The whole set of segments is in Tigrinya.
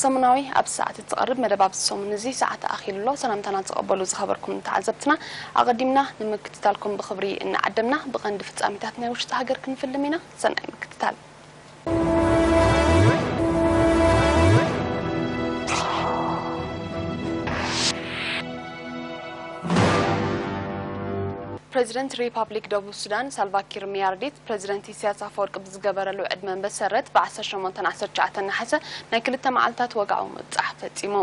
ሰሙናዊ ኣብዚ ሰዓት እትቐርብ መደብ ኣብዚ ሰሙን እዚ ሰዓት ኣኺሉ ኣሎ። ሰላምታና ተቐበሉ ዝኸበርኩም ተዓዘብትና። ኣቐዲምና ንምክትታልኩም ብኽብሪ እናዓደምና ብቐንዲ ፍጻሜታት ናይ ውሽጢ ሃገር ክንፍልም ኢና። ሰናይ ምክትታል። ፕሬዚደንት ሪፓብሊክ ደቡብ ሱዳን ሳልቫኪር ሚያርዲት ፕሬዚደንት ኢሳያስ ኣፈወርቂ ብዝገበረሉ ዕድመ መሰረት ብ ዓሰርተ ሸሞንተ ዓሰርተ ትሽዓተ ነሓሰ ናይ ክልተ መዓልታት ወግዓዊ ምብጻሕ ፈጺሙ።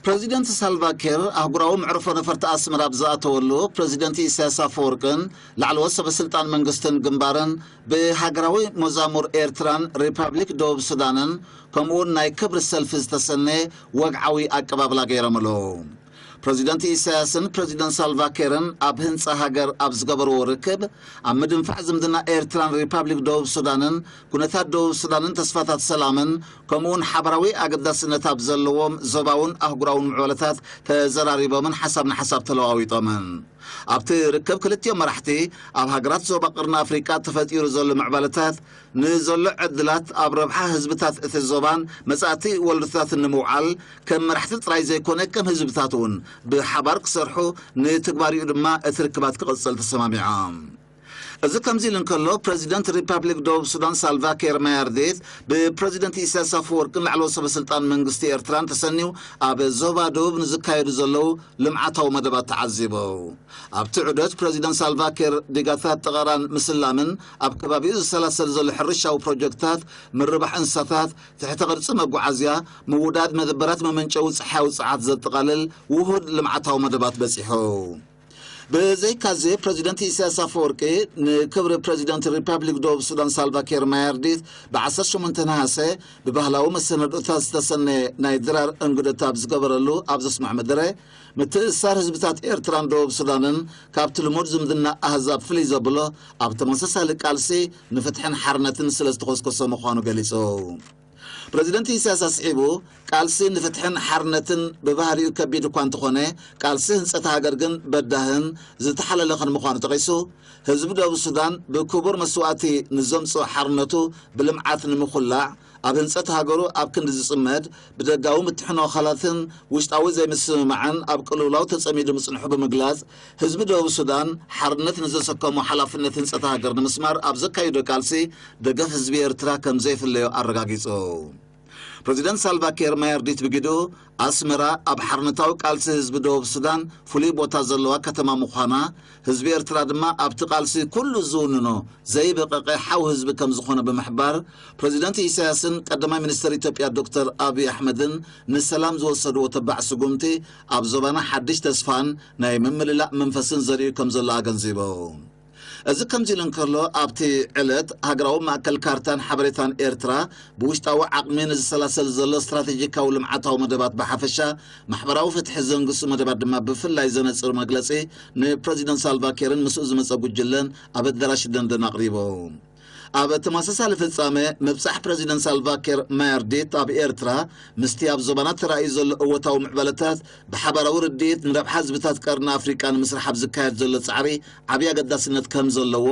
ፕሬዚደንት ሳልቫኪር ኣህጉራዊ መዕርፎ ነፈርቲ ኣስመራ ብዝኣተወሉ ፕሬዚደንት ኢሳያስ ኣፈወርቅን ላዕለዎት ሰበስልጣን መንግስትን ግንባርን ብሃገራዊ መዛሙር ኤርትራን ሪፓብሊክ ደቡብ ሱዳንን ከምኡውን ናይ ክብሪ ሰልፊ ዝተሰነየ ወግዓዊ ኣቀባብላ ገይሮምሉ። ፕሬዚደንት ኢሳያስን ፕሬዚደንት ሳልቫኪርን ኣብ ህንጻ ሃገር ኣብ ዝገበርዎ ርክብ ኣብ ምድንፋዕ ዝምድና ኤርትራን ሪፓብሊክ ደቡብ ሱዳንን ኩነታት ደቡብ ሱዳንን ተስፋታት ሰላምን ከምኡውን ሓበራዊ ኣገዳስነት ኣብ ዘለዎም ዞባውን ኣህጉራውን ምዕባለታት ተዘራሪቦምን ሓሳብ ንሓሳብ ተለዋዊጦምን። ኣብቲ ርክብ ክልቲኦም መራሕቲ ኣብ ሃገራት ዞባ ቅርኒ ኣፍሪቃ ተፈጢሩ ዘሎ ምዕባለታት ንዘሎ ዕድላት ኣብ ረብሓ ህዝብታት እቲ ዞባን መጻእቲ ወለዶታትን ንምውዓል ከም መራሕቲ ጥራይ ዘይኮነ ከም ህዝብታት እውን ብሓባር ክሰርሑ ንትግባሪኡ ድማ እቲ ርክባት ክቕጽል ተሰማሚዖም። እዚ ከምዚ ኢሉ እንከሎ ፕሬዚደንት ሪፓብሊክ ደቡብ ሱዳን ሳልቫኪር ማያርዲት ብፕሬዚደንት ኢሳያስ ኣፈወርቅን ላዕለዎት ሰበስልጣን መንግስቲ ኤርትራን ተሰንዩ ኣብ ዞባ ደቡብ ንዝካየዱ ዘለዉ ልምዓታዊ መደባት ተዓዚቡ። ኣብቲ ዑደት ፕሬዚደንት ሳልቫኪር ዲጋታት ጠቐራን ምስላምን ኣብ ከባቢኡ ዝሰላሰል ዘሎ ሕርሻዊ ፕሮጀክትታት፣ ምርባሕ እንስሳታት፣ ትሕተ ቅርጺ መጓዓዝያ፣ ምውዳድ መደበራት መመንጨዊ ጸሓያዊ ጸዓት ዘጠቓልል ውሁድ ልምዓታዊ መደባት በጺሑ። ብዘይካዚ ፕሬዚደንት ኢሳያስ ኣፈወርቂ ንክብሪ ፕሬዚደንት ሪፓብሊክ ደቡብ ሱዳን ሳልቫኪር ማያርዲት ብ ዓሰርተ ሸሞንተ ነሃሰ ብባህላዊ መሰነድኦታት ዝተሰነየ ናይ ድራር እንግዶት ኣብ ዝገበረሉ ኣብ ዘስምዕ መደረ ምትእስሳር ህዝብታት ኤርትራን ደቡብ ሱዳንን ካብቲ ልሙድ ዝምድና ኣህዛብ ፍልይ ዘብሎ ኣብ ተመሳሳሊ ቃልሲ ንፍትሕን ሓርነትን ስለ ዝተኾስኮሰ ምዃኑ ገሊጹ። ፕሬዚደንት ኢሳያስ ኣስዒቡ ቃልሲ ንፍትሕን ሓርነትን ብባህሪኡ ከቢድ እኳ እንተኾነ ቃልሲ ህንጸት ሃገር ግን በዳህን ዝተሓለለኸን ምዃኑ ጠቒሱ ህዝቢ ደቡብ ሱዳን ብክቡር መስዋእቲ ንዘምጽኦ ሓርነቱ ብልምዓት ንምኹላዕ ኣብ ህንጸት ሃገሩ ኣብ ክንዲ ዝጽመድ ብደጋዊ ምትሕንኻላትን ውሽጣዊ ዘይምስምማዕን ኣብ ቅልውላው ተጸሚዱ ምጽንሑ ብምግላጽ ህዝቢ ደቡብ ሱዳን ሓርነት ንዘሰከሞ ሓላፍነት ህንጸት ሃገር ንምስማር ኣብ ዘካይዶ ቃልሲ ደገፍ ህዝቢ ኤርትራ ከም ዘይፍለዮ ኣረጋጊጹ። ፕሬዚደንት ሳልቫኪር ማያርዲት ብግድኡ ኣስመራ ኣብ ሓርነታዊ ቃልሲ ህዝቢ ደቡብ ሱዳን ፍሉይ ቦታ ዘለዋ ከተማ ምዃና ህዝቢ ኤርትራ ድማ ኣብቲ ቃልሲ ኩሉ ዝውንኖ ዘይበቐቐ ሓው ህዝቢ ከም ዝኾነ ብምሕባር ፕሬዚደንት ኢሳያስን ቀዳማይ ሚኒስትር ኢትዮጵያ ዶክተር ኣብይ ኣሕመድን ንሰላም ዝወሰድዎ ተባዕ ስጉምቲ ኣብ ዞባና ሓድሽ ተስፋን ናይ ምምልላእ መንፈስን ዘርእዩ ከም ዘሎ ኣገንዚቡ። እዚ ከምዚ ኢሉ እንከሎ ኣብቲ ዕለት ሃገራዊ ማእከል ካርታን ሓበሬታን ኤርትራ ብውሽጣዊ ዓቕሚ ንዝሰላሰል ዘሎ ስትራቴጂካዊ ልምዓታዊ መደባት ብሓፈሻ ማሕበራዊ ፍትሒ ዘንግሱ መደባት ድማ ብፍላይ ዘነጽር መግለጺ ንፕረዚደንት ሳልቫኪርን ምስኡ ዝመጸ ጉጅለን ኣብ ኣዳራሽ ደንደን ኣቕሪቡ። ኣብ ተመሳሳሊ ፍጻመ ምብጻሕ ፕረዚደንት ሳልቫኪር ማያርዲት ኣብ ኤርትራ ምስቲ ኣብ ዞባና ተራእዩ ዘሎ እወታዊ ምዕባለታት ብሓባራዊ ርድኢት ንረብሓ ህዝብታት ቀርኒ ኣፍሪቃ ንምስራሕ ኣብ ዝካየድ ዘሎ ጻዕሪ ዓብዪ ኣገዳስነት ከም ዘለዎ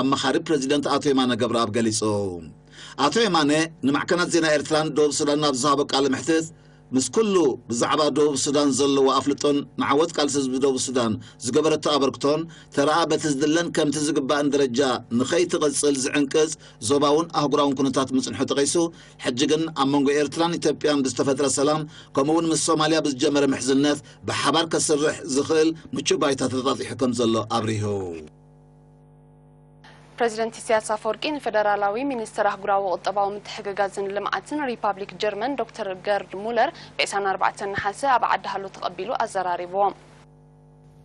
ኣማኻሪ ፕረዚደንት ኣቶ የማነ ገብረኣብ ገሊጹ። ኣቶ የማነ ንማዕከናት ዜና ኤርትራን ደቡብ ሱዳንን ኣብ ዝሃቦ ቃለ መሕትት ምስ ኩሉ ብዛዕባ ደቡብ ሱዳን ዘለዎ ኣፍልጦን ንዓወት ቃልሲ ህዝቢ ደቡብ ሱዳን ዝገበረቶ ኣበርክቶን ተረኣ በቲ ዝድለን ከምቲ ዝግባእን ደረጃ ንኸይትቕጽል ዝዕንቅጽ ዞባውን ኣህጉራውን ኩነታት ምጽንሑ ጠቒሱ ሕጂ ግን ኣብ መንጎ ኤርትራን ኢትዮጵያን ብዝተፈጥረ ሰላም ከምኡውን ምስ ሶማልያ ብዝጀመረ ምሕዝነት ብሓባር ከስርሕ ዝኽእል ምቹእ ባይታ ተጣጢሑ ከም ዘሎ ኣብሪሁ። ፕረዚደንት ኢሳያስ ኣፈወርቂ ንፈደራላዊ ሚኒስትር ኣህጉራዊ ቁጠባዊ ምትሕግጋዝን ልምዓትን ሪፓብሊክ ጀርመን ዶክተር ገርድ ሙለር ብ ዕስራን ኣርባዕተን ነሓሰ ኣብ ዓዲ ሃሎ ተቐቢሉ ኣዘራሪብዎም።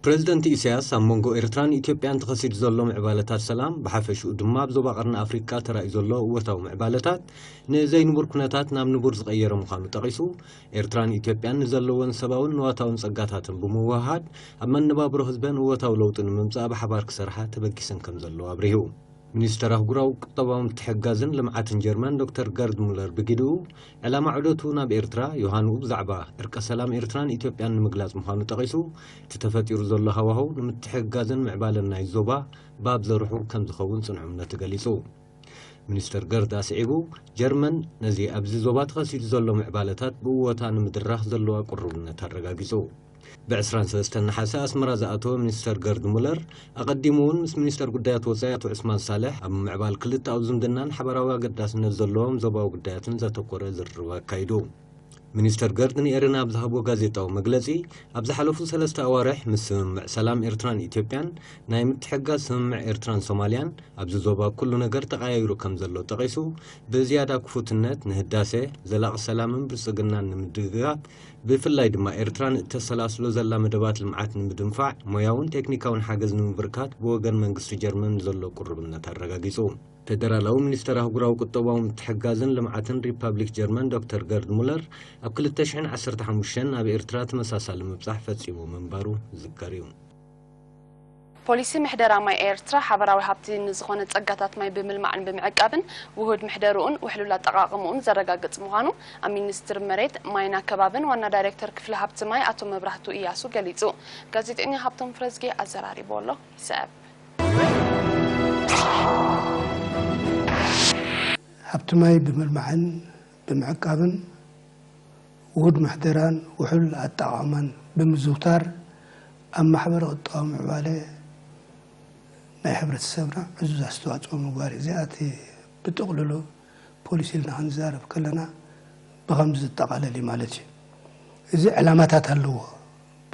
ፕረዚደንት ኢሳያስ ኣብ መንጎ ኤርትራን ኢትዮጵያን ተኸሲቱ ዘሎ ምዕባለታት ሰላም ብሓፈሽኡ ድማ ኣብ ዞባ ቀርኒ ኣፍሪቃ ተራእዩ ዘሎ እወታዊ ምዕባለታት ንዘይንቡር ኩነታት ናብ ንቡር ዝቐየረ ምዃኑ ጠቒሱ ኤርትራን ኢትዮጵያን ንዘለወን ሰባውን ንዋታውን ጸጋታትን ብምውህሃድ ኣብ መነባብሮ ህዝበን እወታዊ ለውጢ ንምምጻእ ብሓባር ክሰርሓ ተበጊሰን ከም ዘለዋ ኣብሪሁ። ሚኒስተር ኣህጉራዊ ቁጠባዊ ምትሕግጋዝን ልምዓትን ጀርመን ዶክተር ገርድ ሙለር ብግድኡ ዕላማ ዑደቱ ናብ ኤርትራ ዮሃንኡ ብዛዕባ ዕርቀ ሰላም ኤርትራን ኢትዮጵያን ንምግላጽ ምዃኑ ጠቒሱ እቲ ተፈጢሩ ዘሎ ሃዋህው ንምትሕግጋዝን ምዕባለን ናይ ዞባ ባብ ዘርሑ ከም ዝኸውን ጽንዑ እምነቱ ገሊጹ። ሚኒስተር ገርድ ኣስዒቡ፣ ጀርመን ነዚ ኣብዚ ዞባ ተኸሲቱ ዘሎ ምዕባለታት ብእወታ ንምድራኽ ዘለዋ ቅሩብነት ኣረጋጊጹ። ብ23 ነሓሰ ኣስመራ ዝኣተወ ሚኒስተር ገርድ ሙለር፣ ኣቐዲሙ እውን ምስ ሚኒስተር ጉዳያት ወጻኢ ኣቶ ዑስማን ሳልሕ ኣብ ምምዕባል ክልተኣዊ ዝምድናን ሓባራዊ ኣገዳስነት ዘለዎም ዞባዊ ጉዳያትን ዘተኮረ ዝርርብ ኣካይዱ። ሚኒስተር ገርድ ንኤረና ኣብ ዝሃብዎ ጋዜጣዊ መግለጺ፣ ኣብ ዝሓለፉ ሰለስተ ኣዋርሕ ምስ ስምምዕ ሰላም ኤርትራን ኢትዮጵያን፣ ናይ ምትሕግጋዝ ስምምዕ ኤርትራን ሶማልያን፣ ኣብዚ ዞባ ኩሉ ነገር ተቐያይሩ ከም ዘሎ ጠቒሱ፣ ብዝያዳ ክፉትነት ንህዳሴ፣ ዘላቒ ሰላምን ብልጽግናን ንምድግጋፍ፣ ብፍላይ ድማ ኤርትራ ንእተሰላስሎ ዘላ መደባት ልምዓት ንምድንፋዕ፣ ሞያውን ቴክኒካውን ሓገዝ ንምብርካት ብወገን መንግስቲ ጀርመን ዘሎ ቅሩብነት ኣረጋጊጹ። ፌደራላዊ ሚኒስተር ኣህጉራዊ ቁጠባዊ ምትሕግጋዝን ልምዓትን ሪፓብሊክ ጀርመን ዶክተር ገርድ ሙለር፣ ኣብ ክልተ ሽሕን ዓሰርተ ሓሙሽተን ኣብ ኤርትራ ተመሳሳሊ ምብጻሕ ፈጺሙ ምንባሩ ዝዝከር እዩ። ፖሊሲ ምሕደራ ማይ ኤርትራ፣ ሓበራዊ ሃብቲ ንዝኾነ ጸጋታት ማይ ብምልማዕን ብምዕቃብን፣ ውሁድ ምሕደርኡን ውሕሉል ኣጠቓቕምኡን ዘረጋግጽ ምዃኑ፣ ኣብ ሚኒስትሪ መሬት፣ ማይን ኣከባብን ዋና ዳይሬክተር ክፍሊ ሃብቲ ማይ ኣቶ መብራህቱ ኢያሱ ገሊጹ። ጋዜጠኛ ሃብቶም ፍረዝጌ ኣዘራሪብዎ ኣሎ። ይስዕብ። ሃብቲ ማይ ብምልማዕን ብምዕቃብን፣ ውሁድ ምሕደራን ውሑል ኣጠቓቕማን ብምዝውታር፣ ኣብ ማሕበረ ቁጠባዊ ምዕባለ ናይ ሕብረተሰብና ዕዙዝ ኣስተዋፅኦ ምግባር እዩ። እዚኣ እቲ ብጥቕልሉ ፖሊሲ ኢልና ክንዛረብ ከለና ብኸምዚ ዝጠቓለል እዩ ማለት እዩ። እዚ ዕላማታት ኣለዎ።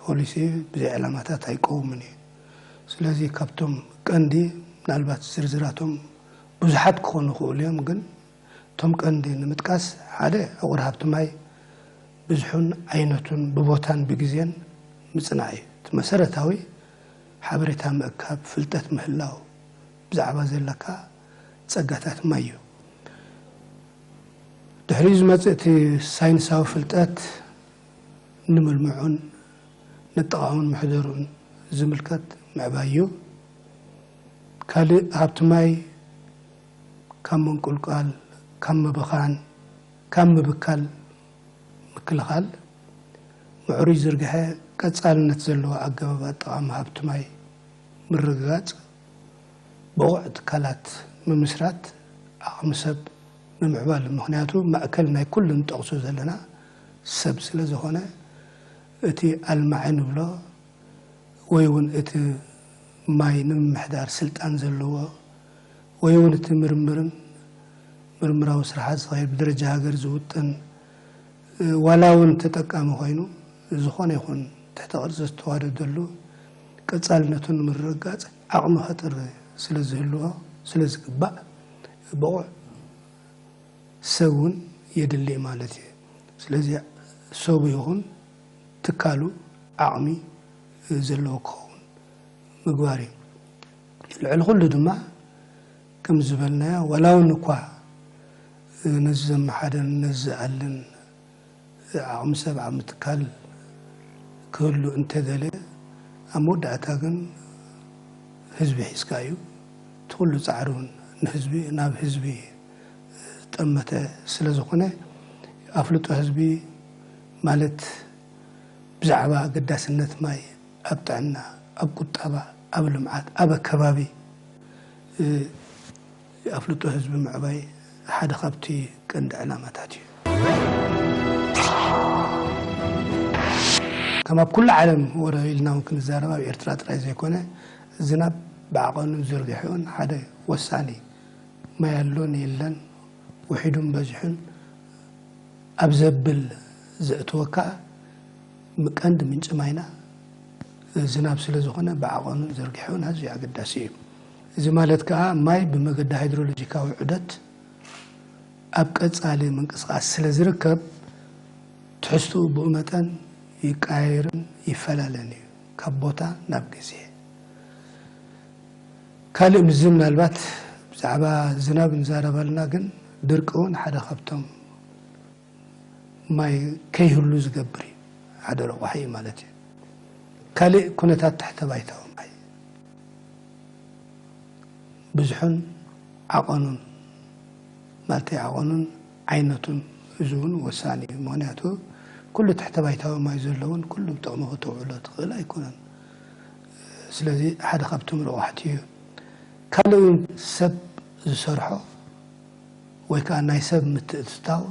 ፖሊሲ ብዘይ ዕላማታት ኣይቀውምን እዩ። ስለዚ ካብቶም ቀንዲ፣ ምናልባት ዝርዝራቶም ብዙሓት ክኾኑ ይኽእሉ እዮም፣ ግን እቶም ቀንዲ ንምጥቃስ፣ ሓደ፣ ዕቑር ሃብቲ ማይ ብዝሑን ዓይነቱን ብቦታን ብግዜን ምጽናዕ እዩ። እቲ መሰረታዊ ሓበሬታ ምእካብ፣ ፍልጠት ምህላው ብዛዕባ ዘለካ ጸጋታት ማይ እዩ። ድሕሪኡ ዝመጽእ እቲ ሳይንሳዊ ፍልጠት ንምልምዑን ነጠቓቕሙን ምሕደርኡን ዝምልከት ምዕባይ እዩ። ካልእ ሃብቲ ማይ ካብ ምንቁልቋል፣ ካብ ምብኻን፣ ካብ ምብካል ምክልኻል፣ ምዕሩይ ዝርግሐ ቀጻልነት ዘለዎ ኣገባብ ኣጠቓቕማ ሃብቲ ማይ ምርግጋጽ፣ ብቑዕ ትካላት ምምስራት፣ ዓቕሚ ሰብ ምምዕባል፣ ምኽንያቱ ማእከል ናይ ኩሉ ንጠቕሶ ዘለና ሰብ ስለ ዝኾነ፣ እቲ ኣልማዒ ንብሎ ወይ እውን እቲ ማይ ንምምሕዳር ስልጣን ዘለዎ ወይ እውን እቲ ምርምርን ምርምራዊ ስራሓት ዝኸይድ ብደረጃ ሃገር ዝውጥን ዋላ እውን ተጠቃሚ ኮይኑ ዝኾነ ይኹን ትሕተ ቅርፂ ዝተዋደደሉ ቀፃልነቱ ንምርግጋፅ ዓቕሚ ከጥሪ ስለ ዝህልዎ ስለ ዝግባእ ብቑዕ ሰብ እውን የድሊ ማለት እዩ። ስለዚ ሰቡ ይኹን ትካሉ ዓቕሚ ዘለዎ ክኸውን ምግባር እዩ። ልዕሊ ኩሉ ድማ ከም ዝበልናዮ ዋላ እውን እኳ ነዚ ዘመሓደን ነዚ ዝኣልን ዓቕሚ ሰብ ዓቕሚ ትካል ክህሉ እንተደለ ኣብ መወዳእታ ግን ህዝቢ ሒዝካ እዩ። እቲ ኩሉ ፃዕሪ እውን ንህዝቢ ናብ ህዝቢ ዝጠመተ ስለ ዝኾነ ኣፍልጦ ህዝቢ ማለት ብዛዕባ ኣገዳስነት ማይ ኣብ ጥዕና፣ ኣብ ቁጠባ፣ ኣብ ልምዓት፣ ኣብ ኣከባቢ ኣፍልጦ ህዝቢ ምዕባይ ሓደ ካብቲ ቀንዲ ዕላማታት እዩ። ከም ኣብ ኩሉ ዓለም ወረ ኢልና እውን ክንዛረብ ኣብ ኤርትራ ጥራይ ዘይኮነ ዝናብ ብዓቐኑን ዝርግሐኡን ሓደ ወሳኒ ማይ ኣሎን የለን ውሒዱን በዚሑን ኣብ ዘብል ዘእትወካ ቀንዲ ምንጪ ማይና ዝናብ ስለ ዝኾነ ብዓቐኑን ዝርግሐኡን ኣዝዩ ኣገዳሲ እዩ። እዚ ማለት ከኣ ማይ ብመገዲ ሃይድሮሎጂካዊ ዑደት ኣብ ቀጻሊ ምንቅስቓስ ስለ ዝርከብ ትሕዝትኡ ብኡ መጠን ይቀያየርን ይፈላለን እዩ ካብ ቦታ ናብ ግዜ። ካልእ ምስዚ ምናልባት ብዛዕባ ዝናብ ንዛረበልና ግን ድርቂ እውን ሓደ ካብቶም ማይ ከይህሉ ዝገብር እዩ። ሓደ ረቋሒ እዩ ማለት እዩ። ካልእ ኩነታት ትሕተ ባይታዊ ማይ ብዝሑን ዓቐኑን ማለተይ ዓቐኑን ዓይነቱን እዚ እውን ወሳኒ እዩ። ምኽንያቱ ኩሉ ትሕተ ባይታዊ ማይ ዘለውን ኩሉ ብጥቕሚ ከተውዕሎ ትኽእል ኣይኮነን። ስለዚ ሓደ ካብቶም ረቋሕቲ እዩ። ካልእ እውን ሰብ ዝሰርሖ ወይ ከዓ ናይ ሰብ ምትእትታው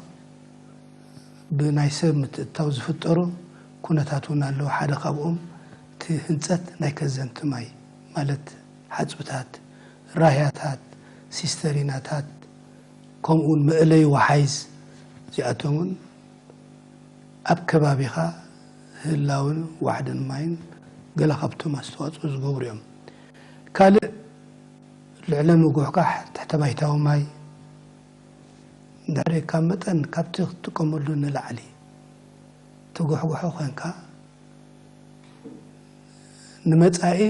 ብናይ ሰብ ምትእትታው ዝፍጠሩ ኩነታት እውን ኣለዉ። ሓደ ካብኦም እቲ ህንፀት ናይ ከዘንቲ ማይ ማለት ሓፅብታት፣ ራህያታት፣ ሲስተሪናታት ከምኡውን መእለይ ወሓይዝ እዚኣቶም እውን ኣብ ከባቢኻ ህላውን ዋሕድን ማይን ገለ ካብቶም ኣስተዋፅኦ ዝገብሩ እዮም። ካልእ ልዕለ ምጉሕጋሕ ትሕተ ባይታዊ ማይ እንድሕሪ ካብ መጠን ካብቲ ክትጥቀመሉ ንላዕሊ ትጉሕጉሖ ኮንካ ንመጻኢ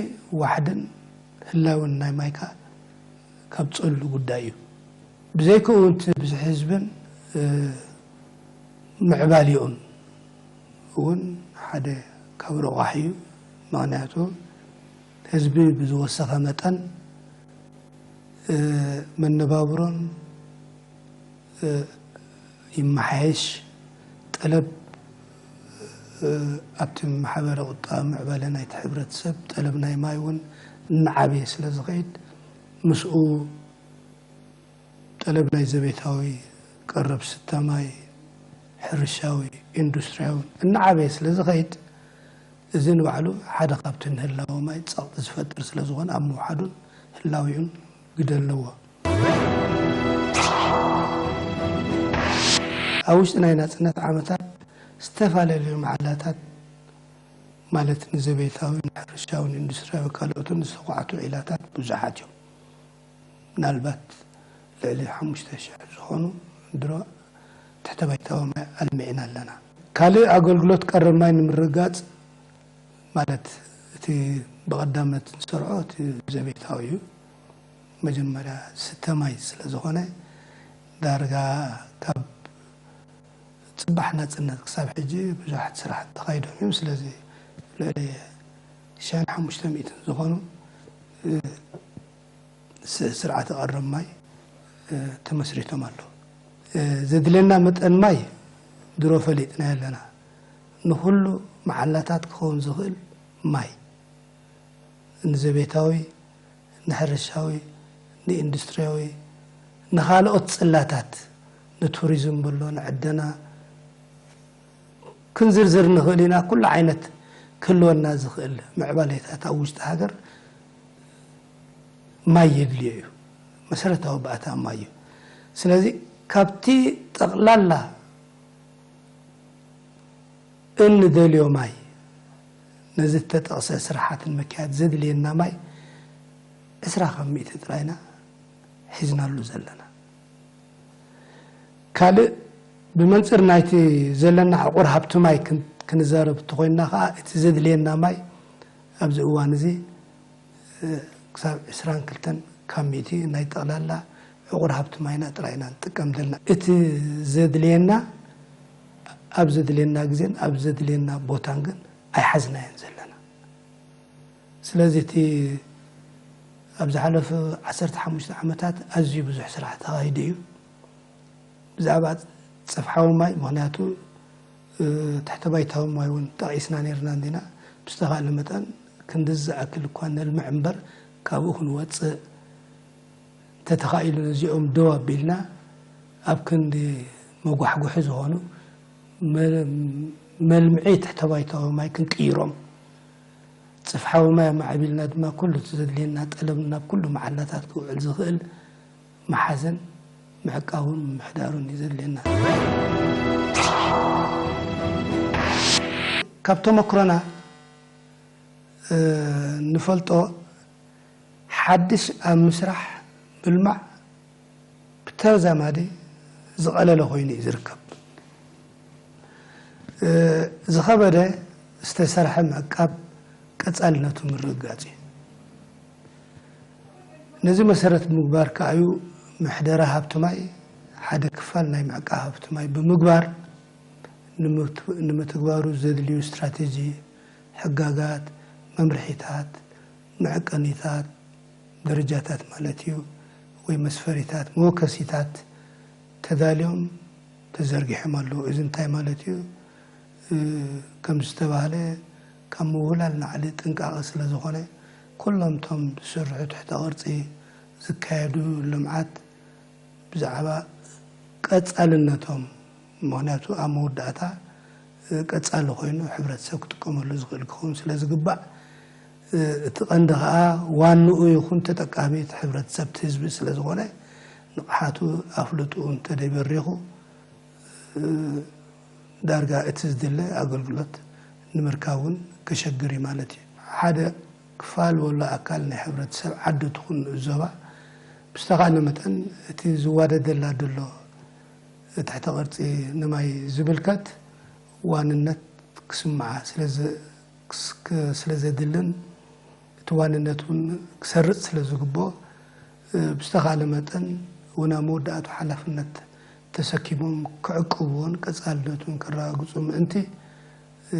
ዋሕድን ህላውን ናይ ማይካ ካብ ጸሉ ጉዳይ እዩ። ብዘይከኡ እቲ ብዝሒ ህዝብን ምዕባሊኡን እውን ሓደ ካብ ረቋሒ እዩ። ምክንያቱ ህዝቢ ብዝወሰኸ መጠን መነባብሮን ይመሓየሽ። ጠለብ ኣብቲ ማሕበረ ቁጠባዊ ምዕባለ ናይቲ ሕብረተሰብ ጠለብ ናይ ማይ እውን እናዓበየ ስለ ዝኸይድ ምስኡ ጠለብ ናይ ዘቤታዊ ቀረብ ስተ ማይ ሕርሻዊ ኢንዱስትሪያዊ እናዓበየ ስለ ዝኸይድ እዚ ንባዕሉ ሓደ ካብቲ ንህላወ ማይ ጸቕጢ ዝፈጥር ስለ ዝኾነ ኣብ ምውሓዱን ህላዊኡን ግደ ኣለዎ። ኣብ ውሽጢ ናይ ናጽነት ዓመታት ዝተፈላለዩ መዓላታት ማለት ንዘቤታዊ ንሕርሻዊ ንኢንዱስትሪያዊ ካልኦትን ዝተኳዕቱ ዒላታት ብዙሓት እዮም። ምናልባት ልዕሊ ሓሙሽተ ሽሕ ዝኾኑ ድሮ ትሕተ ባይታዊ ማይ ኣልሚዕና ኣለና። ካልእ ኣገልግሎት ቀረብ ማይ ንምርግጋጽ ማለት እቲ ብቐዳመት ንሰርዖ እቲ ዘቤታዊ እዩ። መጀመርያ ስተ ማይ ስለ ዝኾነ ዳርጋ ካብ ጽባሕ ናጽነት ክሳብ ሕጂ ብዙሓት ስራሕቲ ተኻይዶም እዮም። ስለዚ ልዕሊ ሽሕን ሓሙሽተ ሚእትን ዝኾኑ ስርዓተ ቀረብ ማይ ተመስሪቶም ኣለዉ። ዘድልየና መጠን ማይ ድሮ ፈሊጥናዮ ኣለና። ንኹሉ መዓላታት ክኸውን ዝኽእል ማይ ንዘቤታዊ፣ ንሕርሻዊ፣ ንኢንዱስትሪያዊ፣ ንኻልኦት ጽላታት ንቱሪዝም በሎ ንዕደና ክንዝርዝር ንኽእል ኢና። ኩሉ ዓይነት ክህልወና ዝኽእል ምዕባሌታት ኣብ ውሽጢ ሃገር ማይ የድልዮ እዩ። መሰረታዊ ባእታ ማይ እዩ። ስለዚ ካብቲ ጠቕላላ እንደልዮ ማይ ነዚ እተጠቕሰ ስራሓት ንምክያድ ዘድልየና ማይ ዕስራ ካብ ሚእቲ ጥራይና ሒዝናሉ ዘለና። ካልእ ብመንፅር ናይቲ ዘለና ዕቑር ሃብቲ ማይ ክንዛረብ እንተኮይንና ከዓ እቲ ዘድልየና ማይ ኣብዚ እዋን እዚ ክሳብ ዕስራን ክልተን ካብ ሚእቲ ናይ ጠቕላላ ዕቑር ሃብቲ ማይና ጥራይ ኢና ንጥቀም ዘለና። እቲ ዘድልየና ኣብ ዘድልየና ግዜን ኣብ ዘድልየና ቦታን ግን ኣይሓዝናዮን ዘለና። ስለዚ እቲ ኣብ ዝሓለፉ ዓሰርተ ሓሙሽተ ዓመታት ኣዝዩ ብዙሕ ስራሕ ተኻሂዱ እዩ። ብዛዕባ ጽፍሓዊ ማይ ምኽንያቱ ትሕተ ባይታዊ ማይ እውን ጠቒስና ነርና እንዲና ብዝተኻለ መጠን ክንዲ ዝኣክል እኳ ነልምዕ እምበር ካብኡ ክንወፅእ እንተተኻኢሉ ነዚኦም ደው ኣቢልና ኣብ ክንዲ መጓሕጉሒ ዝኾኑ መልምዒ ትሕተ ባይታዊ ማይ ክንቅይሮም ጽፍሓዊ ማይ ኣማዕቢልና ድማ ኩሉ እቲ ዘድልየና ጠለብ ናብ ኩሉ መዓላታት ክውዕል ዝኽእል መሓዘን ምዕቃቡን ምምሕዳሩን እዩ ዘድልየና። ካብ ተመክሮና ንፈልጦ ሓድሽ ኣብ ምስራሕ ምልማዕ ብተዛማዲ ዝቐለለ ኮይኑ እዩ ዝርከብ። ዝኸበደ ዝተሰርሐ ምዕቃብ ቀፃልነቱ ምርግጋፅ እዩ። ነዚ መሰረት ብምግባር ከኣዩ ምሕደራ ሃብቲ ማይ ሓደ ክፋል ናይ ምዕቃብ ሃብቲ ማይ ብምግባር ንምትግባሩ ዘድልዩ ስትራቴጂ፣ ሕጋጋት፣ መምርሒታት፣ መዕቀኒታት፣ ደረጃታት ማለት እዩ፣ ወይ መስፈሪታት፣ መወከሲታት ተዳልዮም ተዘርጊሖም ኣለዉ። እዚ እንታይ ማለት እዩ? ከም ዝተባህለ ካብ ምውህላል ንላዕሊ ጥንቃቐ ስለ ዝኾነ ኩሎም እቶም ዝስርሑ ትሕተ ቅርጺ ዝካየዱ ልምዓት ብዛዕባ ቀጻልነቶም፣ ምኽንያቱ ኣብ መወዳእታ ቀጻሊ ኮይኑ ሕብረተሰብ ክጥቀመሉ ዝኽእል ክኸውን ስለ ዝግባእ፣ እቲ ቀንዲ ከኣ ዋንኡ ይኹን ተጠቃሚ እቲ ሕብረተሰብ፣ እቲ ህዝቢ ስለ ዝኾነ፣ ንቕሓቱ ኣፍልጥኡ እንተደይበሪኹ፣ ዳርጋ እቲ ዝድለ ኣገልግሎት ንምርካብ እውን ከሸግር እዩ ማለት እዩ። ሓደ ክፋል ወላ ኣካል ናይ ሕብረተሰብ ዓዲ ትኹን ዞባ ብዝተኻእለ መጠን እቲ ዝዋደደላ ዘሎ ትሕተ ቅርጺ ንማይ ዝምልከት ዋንነት ክስምዓ ስለ ዘ-፣ ክስ-፣ ክ-፣ ስለ ዘድልን እቲ ዋንነት እውን ክሰርጽ ስለ ዝግብኦ፣ እ፣ ብዝተኻእለ መጠን እውን ኣብ መወዳእቱ ሓላፍነት ተሰኪሞም ክዕቅብዎን ቀጻልነቱን ከረጋግጹ ምእንቲ፣ እ፣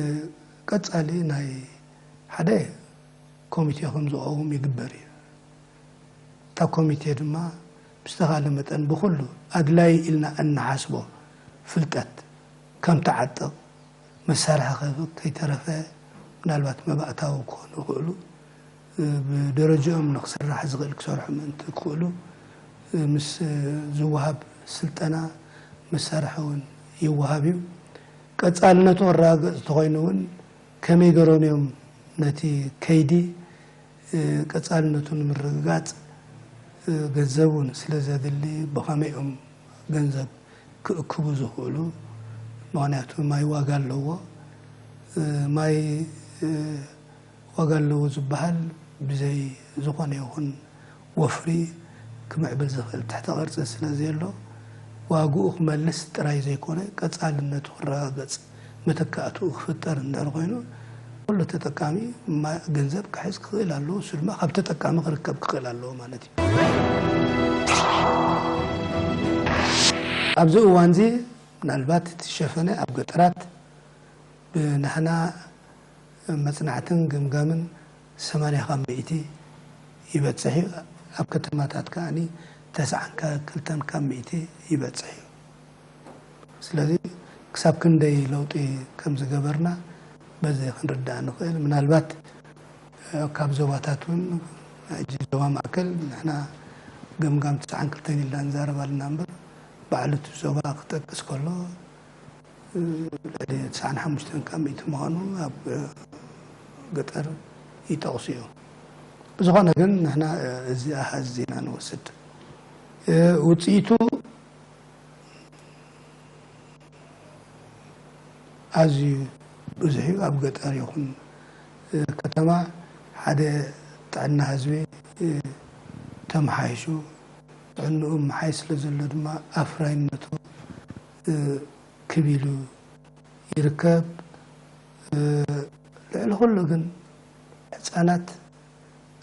ቀጻሊ ናይ ሓደ ኮሚቴ ከም ዝቐውም ይግበር እዩ። እታ ኮሚቴ ድማ ብዝተኻእለ መጠን ብኹሉ ኣድላዪ ኢልና እንሓስቦ ፍልጠት ከም ትዓጥቕ፣ መሳርሒ ከ-፣ ከይተረፈ ምናልባት መባእታዊ ክኾኑ ይኽእሉ፣ እ፣ ብደረጃኦም ንክስራሕ ዝኽእል ክሰርሑ ምእንቲ ክኽእሉ፣ እ፣ ምስ ዝወሃብ ስልጠና መሳርሒ እውን ይወሃብ እዩ። ቀጻልነቱ ክረጋገጽ እንተኾይኑ እውን ከመይ ገይሮም እዮም ነቲ ከይዲ፣ እ፣ ቀጻልነቱ ንምርግጋጽ፣ እ፣ ገንዘብ እውን ስለ ዘድሊ ብኸመይ እዮም ገንዘብ ክእክቡ ዝኽእሉ? ምኽንያቱ ማይ ዋጋ ኣለዎ። እ፣ ማይ፣ እ፣ ዋጋ ኣለዎ ዝበሃል ብዘይ ዝኾነ ይኹን ወፍሪ ክምዕብል ዝኽእል ትሕተ ቅርጺ ስለ ዘየሎ፣ ዋግኡ ክመልስ ጥራይ ዘይኮነ፣ ቀጻልነቱ ክረጋገጽ፣ መተካእትኡ ክፍጠር እንድሕር ኮይኑ፣ ኩሉ ተጠቃሚ ማ-፣ ገንዘብ ክሕዝ ክኽእል ኣለዎ፣ እሱ ድማ ካብ ተጠቃሚ ክርከብ ክኽእል ኣለዎ ማለት እዩ። ኣብዚ እዋንዚ ምናልባት እቲ ሸፈነ ኣብ ገጠራት ብናህና መጽናዕትን ግምጋምን ሰማንያ ካብ ሚእቲ ይበጽሕ እዩ። ኣብ ከተማታት ከኣኒ ተስዓን ክልተን ካብ ሚእቲ ይበጽሕ እዩ። ስለዚ ክሳብ ክንደይ ለውጢ ከም ዝገበርና በዚ ክንርዳእ ንኽእል። ምናልባት፣ እ፣ ካብ ዞባታት እውን፣ ሕጂ ዞባ ማእከል ንሕና ገምጋም ተስዓን ክልተን ኢልና ንዛረብ ኣለና እምበር፣ ባዕሉ እቲ ዞባ ክጠቅስ ከሎ፣ እ፣ ልዕሊ ተስዓን ሓሙሽተን ካብ ሚእቲ ምዃኑ ኣብ፣ እ፣ ገጠር ይጠቕሱ እዮም። ብዝኾነ ግን ንሕና፣ እ፣ እዚ ኣሃዝ ዜና ንወስድ። እ፣ ውጽኢቱ ኣዝዩ ብዙሕ እዩ። ኣብ ገጠር ይኹን፣ እ፣ ከተማ ሓደ ጥዕና ህዝቢ፣ እ፣ ተመሓይሹ፣ ጥዕንኡ ምሓይ ስለ ዘሎ ድማ ኣፍራይነቱ፣ እ፣ ክብ ኢሉ ይርከብ። እ፣ ልዕሊ ኩሉ ግን ህጻናት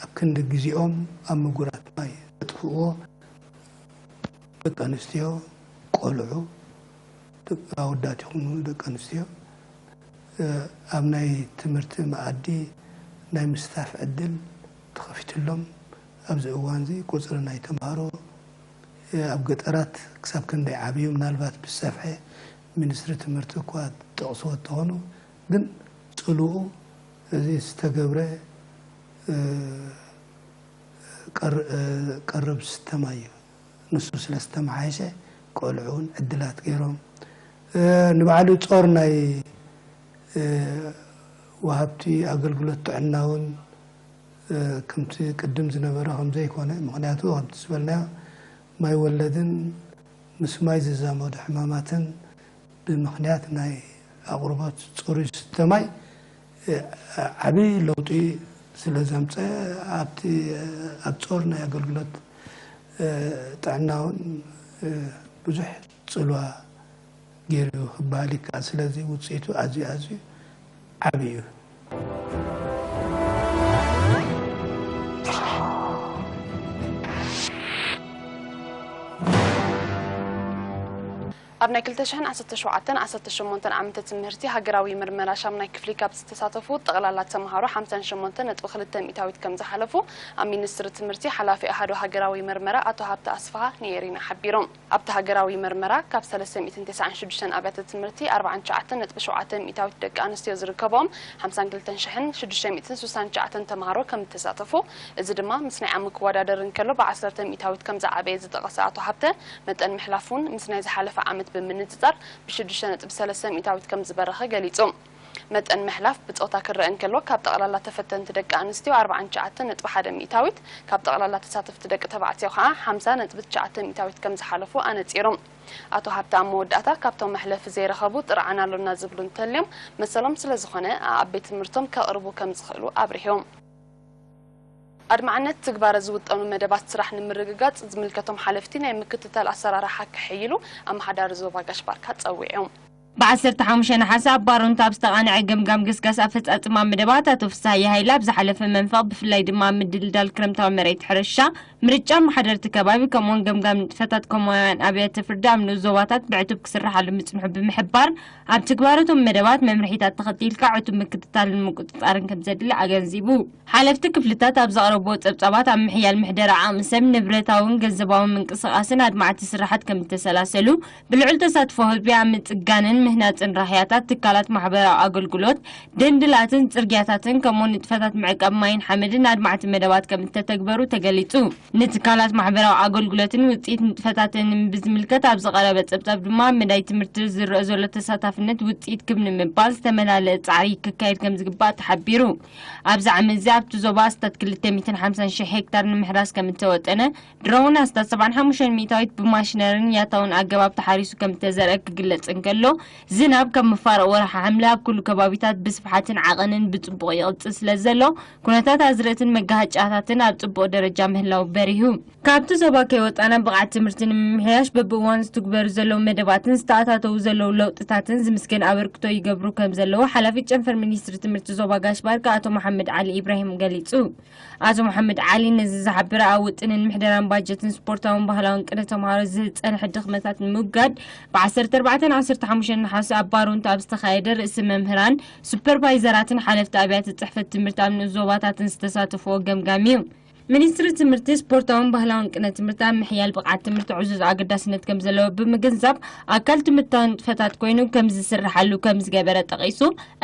ኣብ ክንዲ ግዜኦም ኣብ ምጉራት ማይ ዘጥፍእዎ ደቂ ኣንስትዮ፣ ቆልዑ፣ ደቂ ኣወዳት ይኹኑ ደቂ ኣንስትዮ፣ እ፣ ኣብ ናይ ትምህርቲ መኣዲ ናይ ምስታፍ ዕድል ተኸፊትሎም። ኣብዚ እዋንዚ ቁጽሪ ናይ ተምሃሮ፣ እ፣ ኣብ ገጠራት ክሳብ ክንደይ ዓብዩ፣ ምናልባት ብዝሰፍሐ ሚኒስትሪ ትምህርቲ እኳ ትጠቕስዎ እንተኾኑ፣ ግን ጽልኡ እዚ ዝተገብረ፣ እ፣ ቀር-፣ እ፣ ቀረብ ዝስተ ማይ እዩ። ንሱ ስለ ዝተመሓየሸ ቆልዑ እውን ዕድላት ገይሮም። እ፣ ንባዕሉ ጾር ናይ፣ እ፣ ወሃብቲ ኣገልግሎት ጥዕና እውን፣ እ፣ ከምቲ ቅድም ዝነበረ ከም ዘይኮነ፣ ምኽንያቱ ከምቲ ዝበልናዮ ማይ ወለድን ምስ ማይ ዝዛመዱ ሕማማትን ብምኽንያት ናይ ኣቕርቦት ጽሩይ ዝስተ ማይ፣ እ፣ ዓቢ ለውጢ ስለ ዘምጸ፣ ኣብቲ፣ ኣብ ጾር ናይ ኣገልግሎት፣ እ፣ ጥዕና እውን፣ እ፣ ብዙሕ ጽልዋ ገይሩ ክበሃል ይከኣል። ስለዚ ውጽኢቱ ኣዝዩ፣ ኣዝዩ ዓቢ እዩ። ኣብ ናይ ክልተ ሽሕን ዓሰርተ ሸውዓተን ዓሰርተ ሸሞንተን ዓመተ ትምህርቲ ሃገራዊ ምርመራ ሻምናይ ክፍሊ ካብ ዝተሳተፉ ጠቕላላ ተምሃሮ ሓምሳን ሸሞንተን ነጥቢ ክልተ ሚእታዊት ከም ዝሓለፉ ኣብ ሚኒስትሪ ትምህርቲ ሓላፊ ኣሃዱ ሃገራዊ ምርመራ ኣቶ ሃብተ ኣስፍሃ ንኤሪና ሓቢሮም። ኣብቲ ሃገራዊ ምርመራ ካብ ሰለስተ ሚእትን ተስዓን ሽዱሽተን ኣብያተ ትምህርቲ ኣርባዓን ትሽዓተን ነጥቢ ሸውዓተ ሚእታዊት ደቂ ኣንስትዮ ዝርከብኦም ሓምሳን ክልተን ሽሕን ሽዱሽተ ሚእትን ስሳን ትሽዓተን ተምሃሮ ከም እተሳተፉ፣ እዚ ድማ ምስ ናይ ዓሚ ክወዳደር እንከሎ ብዓሰርተ ሚእታዊት ከም ዝዓበየ ዝጠቐሰ ኣቶ ሃብተ፣ መጠን ምሕላፍ እውን ምስ ናይ ዝሓለፈ ዓመት ብምንጽጻር ብሽዱሽተ ነጥቢ ሰለስተ ሚእታዊት ከም ዝበረኸ ገሊጹ። መጠን ምሕላፍ ብጾታ ክረአ እንከሎ፣ ካብ ጠቕላላ ተፈተንቲ ደቂ ኣንስትዮ ኣርባዓን ትሽዓተን ነጥቢ ሓደ ሚእታዊት፣ ካብ ጠቕላላ ተሳተፍቲ ደቂ ተባዕትዮ ከኣ ሓምሳ ነጥቢ ትሽዓተ ሚእታዊት ከም ዝሓለፉ ኣነጺሮም። ኣቶ ሃብተ ኣብ መወዳእታ፣ ካብቶም መሕለፊ ዘይረኸቡ ጥርዓን ኣሎና ዝብሉ እንተልዮም መሰሎም ስለ ዝኾነ፣ ኣብ ቤት ትምህርቶም ከቕርቡ ከም ዝኽእሉ ኣብሪሆም። ኣድማዕነት ትግባረ ዝውጠኑ መደባት ስራሕ ንምርግጋጽ ዝምልከቶም ሓለፍቲ ናይ ምክትታል ኣሰራርሓ ክሕይሉ ኣመሓዳሪ ዞባ ጋሽ ባርካ ጸዊዖም። ብ ዓሰርተ ሓሙሽተ ነሓሰ ኣብ ባሮንታ ኣብ ዝተቓንዐ ገምጋም ገስጋስ ኣፈጻጽማ መደባት ኣቶ ፍስሃየ ሃይለ ኣብ ዝሓለፈ መንፈቕ ብፍላይ ድማ ኣብ ምድልዳል ክረምታዊ መሬት ሕርሻ፣ ምርጫ ኣመሓደርቲ ከባቢ ከምኡውን ገምጋም ንጥፈታት ከማውያን ኣብያተ ፍርዲ ኣብ ንኡስ ዞባታት ብዕቱብ ክስርሓሉ ምጽንሑ ብምሕባር ኣብ ትግባረቶም መደባት መምርሒታት ተኸቲልካ ዕቱብ ምክትታልን ምቁጽጻርን ከም ዘድሊ ኣገንዚቡ። ሓለፍቲ ክፍልታት ኣብ ዘቕረብዎ ጸብጻባት ኣብ ምሕያል ምሕደራ ዓቕሚ ሰብ ንብረታውን ገንዘባውን ምንቅስቓስን ኣድማዕቲ ስራሓት ከም እተሰላሰሉ ብልዑል ተሳትፎ ህዝቢ ኣብ ምጽጋንን ምህናጽን ራህያታት ትካላት ማሕበራዊ ኣገልግሎት፣ ደንድላትን ጽርግያታትን ከምኡ ንጥፈታት ምዕቃብ ማይን ሓመድን ኣድማዕቲ መደባት ከም እተተግበሩ ተገሊጹ። ንትካላት ማሕበራዊ ኣገልግሎትን ውጽኢት ንጥፈታተንን ብዝምልከት ኣብ ዝቐረበ ጸብጻብ ድማ ኣብ መዳይ ትምህርቲ ዝረአ ዘሎ ተሳታፍነት ውጽኢት ክብ ንምባል ዝተመላለአ ጻዕሪ ክካየድ ከም ዝግባእ ተሓቢሩ። ኣብዚ ዓመት እዚ ኣብቲ ዞባ ኣስታት ክልተ ሚእትን ሓምሳን ሽሕ ሄክታር ንምሕራስ ከም እተወጠነ፣ ድሮ እውን ኣስታት ሰብዓን ሓሙሽተን ሚእታዊት ብማሽነርን ያታውን ኣገባብ ተሓሪሱ ከም እተዘርአ ክግለጽ እንከሎ፣ ዝናብ ካብ መፋርቕ ወርሒ ሓምለ ኣብ ኩሉ ከባቢታት ብስፍሓትን ዓቐንን ብጽቡቕ ይቕጽል ስለ ዘሎ፣ ኩነታት ኣዝርእትን መጋሃጫታትን ኣብ ጽቡቕ ደረጃ ምህላው በሪሁ። ካብቲ ዞባ ከይወጻና ብቕዓት ትምህርቲ ንምምሕያሽ በብእዋኑ ዝትግበሩ ዘለዉ መደባትን ዝተኣታተዉ ዘለዉ ለውጥታትን ዝምስገን ኣበርክቶ ይገብሩ ከም ዘለዉ ሓላፊ ጨንፈር ሚኒስትሪ ትምህርቲ ዞባ ጋሽ ባርካ ኣቶ መሓመድ ዓሊ ኢብራሂም ገሊጹ። ኣቶ መሓመድ ዓሊ ነዚ ዝሓበረ ኣብ ውጥንን ምሕደራን ባጀትን ስፖርታውን ባህላውን ቅነ ተምሃሮ ዝጸንሐ ድኽመታት ንምውጋድ ብ ዓሰርተ ኣርባዕተን ዓሰርተ ሓሙሽተን ነሓሰ ኣብ ባሮንታ ኣብ ዝተኻየደ ርእሲ መምህራን፣ ሱፐርቫይዘራትን ሓለፍቲ ኣብያተ ጽሕፈት ትምህርቲ ኣብ ንኡስ ዞባታትን ዝተሳተፍዎ ገምጋም እዩ። ሚኒስትሪ ትምህርቲ ስፖርታውን ባህላውን ቅነ ትምህርቲ ኣብ ምሕያል ብቕዓት ትምህርቲ ዕዙዝ ኣገዳስነት ከም ዘለዎ ብምግንዛብ ኣካል ትምህርታዊ ንጥፈታት ኮይኑ ከም ዝስርሓሉ ከም ዝገበረ ጠቒሱ፣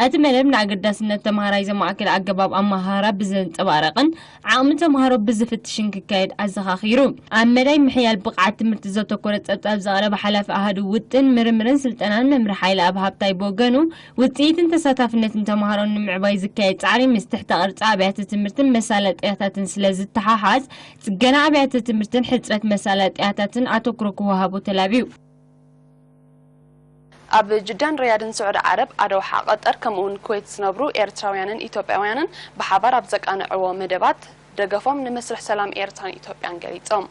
እቲ መደብ ንኣገዳስነት ተምሃራይ ዘማእከለ ኣገባብ ኣመሃህራ ብዘንጸባረቕን ዓቕሚ ተምሃሮ ብዝፍትሽን ክካየድ ኣዘኻኺሩ። ኣብ መዳይ ምሕያል ብቕዓት ትምህርቲ ዘተኮረ ጸብጻብ ዘቕረበ ሓላፊ ኣሃዱ ውጥን ምርምርን ስልጠናን መምህር ሓይለ ኣብ ሃብታይ ብወገኑ፣ ውጽኢትን ተሳታፍነትን ተምሃሮ ንምዕባይ ዝካየድ ጻዕሪ ምስ ትሕተ ቅርጺ ኣብያተ ትምህርትን መሳለጥያታትን ስለ ዝተሓሓዝ፣ ጽገና ኣብያተ ትምህርትን ሕጽረት መሳለጥያታትን ኣተኩሮ ክወሃቦ ተላብዩ። ኣብ ጅዳን ሪያድን ስዑዲ ዓረብ፣ ኣደውሓ፣ ቀጠር ከምኡውን ኩዌት ዝነብሩ ኤርትራውያንን ኢትዮጵያውያንን ብሓባር ኣብ ዘቃንዕዎ መደባት ደገፎም ንመስርሕ ሰላም ኤርትራን ኢትዮጵያን ገሊጾም።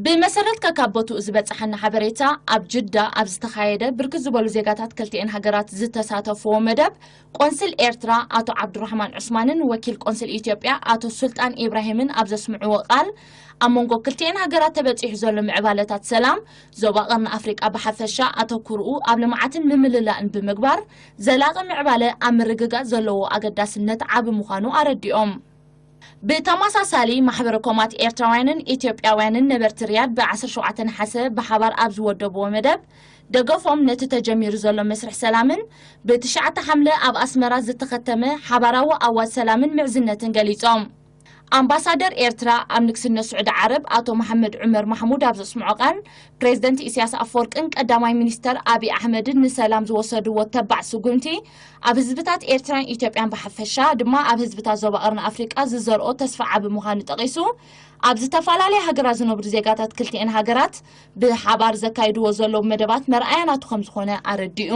ብመሰረት ከካብ ቦትኡ ዝበጽሓና ሓበሬታ፣ ኣብ ጅዳ ኣብ ዝተኻየደ ብርክት ዝበሉ ዜጋታት ክልቲኤን ሃገራት ዝተሳተፍዎ መደብ፣ ቆንስል ኤርትራ ኣቶ ዓብዱራህማን ዑስማንን ወኪል ቆንስል ኢትዮጵያ ኣቶ ሱልጣን ኢብራሂምን ኣብ ዘስምዕዎ ቃል፣ ኣብ መንጎ ክልቲኤን ሃገራት ተበጺሑ ዘሎ ምዕባለታት ሰላም፣ ዞባ ቀርኒ ኣፍሪቃ ብሓፈሻ ኣተኩርኡ ኣብ ልምዓትን ምምልላእን ብምግባር፣ ዘላቒ ምዕባለ ኣብ ምርግጋጽ ዘለዎ ኣገዳስነት ዓቢ ምዃኑ ኣረዲኦም። ብተመሳሳሊ፣ ማሕበረ ኮማት ኤርትራውያንን ኢትዮጵያውያንን ነበርቲ ሪያድ ብ ዓሰርተ ሸውዓተ ነሓሰ ብሓባር ኣብ ዝወደብዎ መደብ፣ ደገፎም ነቲ ተጀሚሩ ዘሎ መስርሕ ሰላምን ብትሽዓተ ሓምለ ኣብ ኣስመራ ዝተኸተመ ሓባራዊ ኣዋጅ ሰላምን ምዕዝነትን ገሊጾም። ኣምባሳደር ኤርትራ ኣብ ንግስነት ስዑዲ ዓረብ ኣቶ መሓመድ ዑመር ማሕሙድ ኣብ ዘስምዖ ቃል፣ ፕሬዝደንት ኢሳያስ ኣፈወርቅን ቀዳማይ ሚኒስተር ኣብይ ኣሕመድን ንሰላም ዝወሰድዎ ተባዕ ስጉምቲ፣ ኣብ ህዝብታት ኤርትራን ኢትዮጵያን ብሓፈሻ ድማ ኣብ ህዝብታት ዞባ ቀርኒ ኣፍሪቃ ዝዘርኦ ተስፋ ዓቢ ምዃኑ ጠቒሱ፣ ኣብ ዝተፈላለያ ሃገራት ዝነብሩ ዜጋታት ክልቲኤን ሃገራት ብሓባር ዘካይድዎ ዘለዉ መደባት መርኣያ ናቱ ከም ዝኾነ ኣረዲኡ።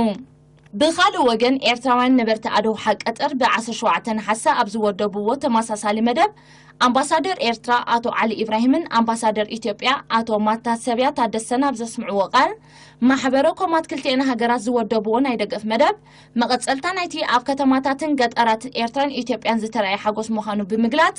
ብኻልእ ወገን፣ ኤርትራውያን ነበርቲ ኣደውሓ ቀጠር ብ ዓሰርተ ሸውዓተ ነሓሰ ኣብ ዝወደብዎ ተመሳሳሊ መደብ፣ ኣምባሳደር ኤርትራ ኣቶ ዓሊ ኢብራሂምን ኣምባሳደር ኢትዮጵያ ኣቶ ማታሰብያ ታደሰን ኣብ ዘስምዕዎ ቃል፣ ማሕበረ ኮማት ክልቲኤን ሃገራት ዝወደብዎ ናይ ደገፍ መደብ፣ መቐጸልታ ናይቲ ኣብ ከተማታትን ገጠራት ኤርትራን ኢትዮጵያን ዝተራእየ ሓጎስ ምዃኑ ብምግላጽ፣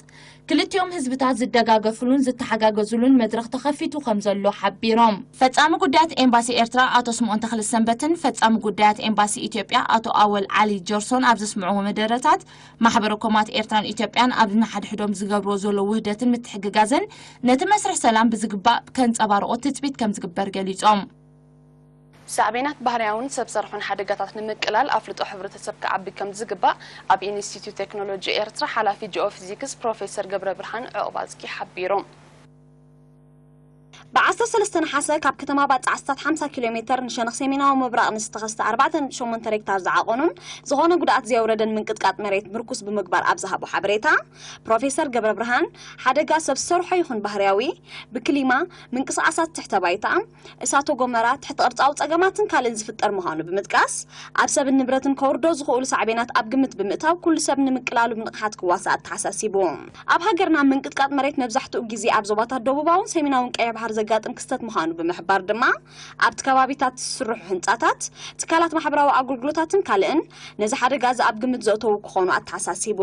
ክልቲኦም ህዝብታት ዝደጋገፍሉን ዝተሓጋገዙሉን መድረኽ ተኸፊቱ ከም ዘሎ ሓቢሮም። ፈጻሚ ጉዳያት ኤምባሲ ኤርትራ ኣቶ ስምኦን ተኽለሰንበትን ፈጻሚ ጉዳያት ኤምባሲ ኢትዮጵያ ኣቶ ኣወል ዓሊ ጀርሶን ኣብ ዘስምዕዎ መደረታት፣ ማሕበረ ኮማት ኤርትራን ኢትዮጵያን ኣብ ንሓድሕዶም ዝገብርዎ ዘሎ ውህደትን ምትሕግጋዝን ነቲ መስርሕ ሰላም ብዝግባእ ከንጸባርቖ ትጽቢት ከም ዝግበር ገሊጾም። ሳዕቤናት ባህርያውን ሰብ ሰርሖን ሓደጋታት ንምቅላል ኣፍልጦ ሕብረተሰብ ክዓቢ ከም ዝግባእ ኣብ ኢንስቲትዩት ቴክኖሎጂ ኤርትራ ሓላፊ ጂኦፊዚክስ ፕሮፌሰር ገብረ ብርሃን ዑቕባዝጊ ሓቢሮም። ብ ዓሰርተ ሰለስተ ነሓሰ ካብ ከተማ ባጽዕ ኣስታት ሓምሳ ኪሎ ሜተር ንሸነኽ ሰሜናዊ ምብራቕ ንዝተኸስተ ኣርባዕተ ነጥቢ ሸሞንተ ሬክታር ዝዓቐኑን ዝኾነ ጉድኣት ዘየውረደን ምንቅጥቃጥ መሬት ምርኩስ ብምግባር ኣብ ዝሃቦ ሓበሬታ፣ ፕሮፌሰር ገብረ ብርሃን፣ ሓደጋ ሰብ ሰርሖ ይኹን ባህርያዊ፣ ብክሊማ፣ ምንቅስቓሳት ትሕተ ባይታ፣ እሳተ ጎመራ፣ ትሕተ ቅርጻዊ ጸገማትን ካልእን ዝፍጠር ምዃኑ ብምጥቃስ፣ ኣብ ሰብን ንብረትን ከውርዶ ዝኽእሉ ሳዕቤናት ኣብ ግምት ብምእታው፣ ኩሉ ሰብ ንምቅላሉ ብንቕሓት ክዋሳእ ኣተሓሳሲቡ። ኣብ ሃገርና ምንቅጥቃጥ መሬት መብዛሕትኡ ግዜ ኣብ ዞባታት ደቡባውን ሰሜናውን ቀይሕ ባሕሪ ዘጋጥም ክስተት ምዃኑ ብምሕባር ድማ፣ ኣብቲ ከባቢታት ዝስርሑ ህንጻታት፣ ትካላት ማሕበራዊ ኣገልግሎታትን ካልእን ነዚ ሓደጋ እዚ ኣብ ግምት ዘእተዉ ክኾኑ ኣተሓሳሲቡ።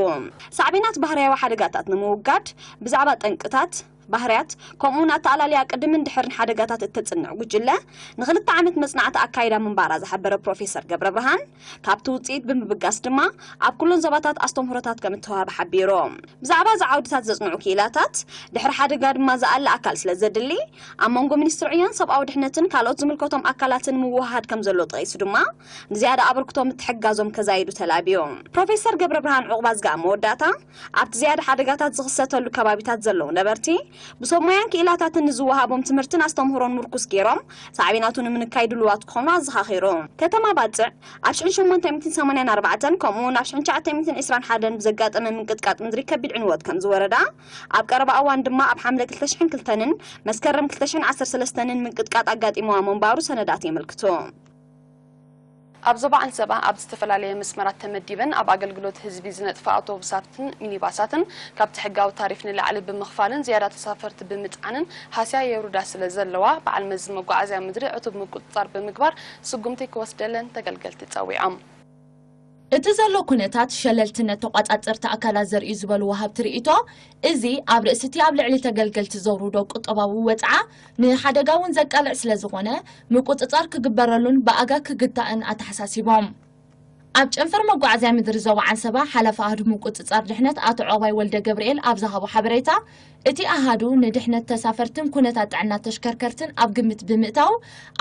ሳዕቤናት ባህርያዊ ሓደጋታት ንምውጋድ ብዛዕባ ጠንቅታት፣ ባህርያት፣ ከምኡውን ኣተኣላልያ ቅድምን ድሕርን ሓደጋታት እተጽንዕ ጉጅለ ንኽልተ ዓመት መጽናዕቲ ኣካይዳ ምንባራ ዝሓበረ ፕሮፌሰር ገብረ ብርሃን፣ ካብቲ ውጽኢት ብምብጋስ ድማ ኣብ ኩለን ዞባታት ኣስተምህሮታት ከም እተዋህበ ሓቢሩ። ብዛዕባ እዚ ዓውድታት ዘጽንዑ ክኢላታት፣ ድሕሪ ሓደጋ ድማ ዝኣሊ ኣካል ስለ ዘድሊ፣ ኣብ መንጎ ሚኒስትሪ ዕዮን ሰብኣዊ ድሕነትን ካልኦት ዝምልከቶም ኣካላትን ምውህሃድ ከም ዘሎ ጠቒሱ ድማ፣ ንዝያዳ ኣበርክቶ ምትሕግጋዞም ከዛይዱ ተላብዩ። ፕሮፌሰር ገብረ ብርሃን ዑቕባዝጊ ኣብ መወዳእታ፣ ኣብቲ ዝያዳ ሓደጋታት ዝኽሰተሉ ከባቢታት ዘለዉ ነበርቲ፣ ብሰብ ሞያን ክኢላታትን ንዝወሃቦም ትምህርትን ኣስተምህሮን ምርኩስ ገይሮም፣ ሳዕቤናቱ ንምንካይ ድሉዋት ክኾኑ ኣዘኻኺሩ። ከተማ ባጽዕ፣ ኣብ ሽሕን ሸሞንተ ሚእትን ሰማንያን ኣርባዕተን ከምኡውን ኣብ ሽሕን ትሽዓተ ሚእትን ዕስራን ሓደን ብዘጋጠመ ምንቅጥቃጥ ምድሪ ከቢድ ዕንወት ከም ዝወረዳ፣ ኣብ ቀረባ እዋን ድማ ኣብ ሓምለ ክልተ ሽሕን ክልተን ን መስከረም ክልተ ሽሕን ዓሰርተ ሰለስተን ን ምንቅጥቃጥ ኣጋጢምዋ ምንባሩ ሰነዳት የመልክቱ። ኣብ ዞባ ዓንሰባ ኣብ ዝተፈላለየ መስመራት ተመዲበን ኣብ ኣገልግሎት ህዝቢ ዝነጥፋ ኣውቶቡሳትን ሚኒባሳትን ካብቲ ሕጋዊ ታሪፍ ንላዕሊ ብምኽፋልን ዝያዳ ተሳፈርቲ ብምጽዓንን ሃስያ የውርዳ ስለ ዘለዋ፣ በዓል መዚ መጓዓዝያ ምድሪ ዕቱብ ምቁጽጻር ብምግባር ስጉምቲ ክወስደለን ተገልገልቲ ጸዊዖም። እቲ ዘሎ ኩነታት ሸለልትነት ተቋጻጸርቲ ኣካላት ዘርእዩ ዝበሉ ወሃብቲ ርእይቶ፣ እዚ ኣብ ርእሲ እቲ ኣብ ልዕሊ ተገልገልቲ ዘውርዶ ቁጠባዊ ወጽዓ ንሓደጋ እውን ዘቃልዕ ስለ ዝኾነ፣ ምቁጽጻር ክግበረሉን ብኣጋ ክግታእን ኣተሓሳሲቦም። ኣብ ጨንፈር መጓዓዝያ ምድሪ ዞባ ዓንሰባ ሓላፊ ኣሃዱ ምቁጽጻር ድሕነት ኣቶ ዖባይ ወልደ ገብርኤል ኣብ ዝሃቦ ሓበሬታ፣ እቲ ኣሃዱ ንድሕነት ተሳፈርትን ኩነታት ጥዕና ተሽከርከርትን ኣብ ግምት ብምእታው፣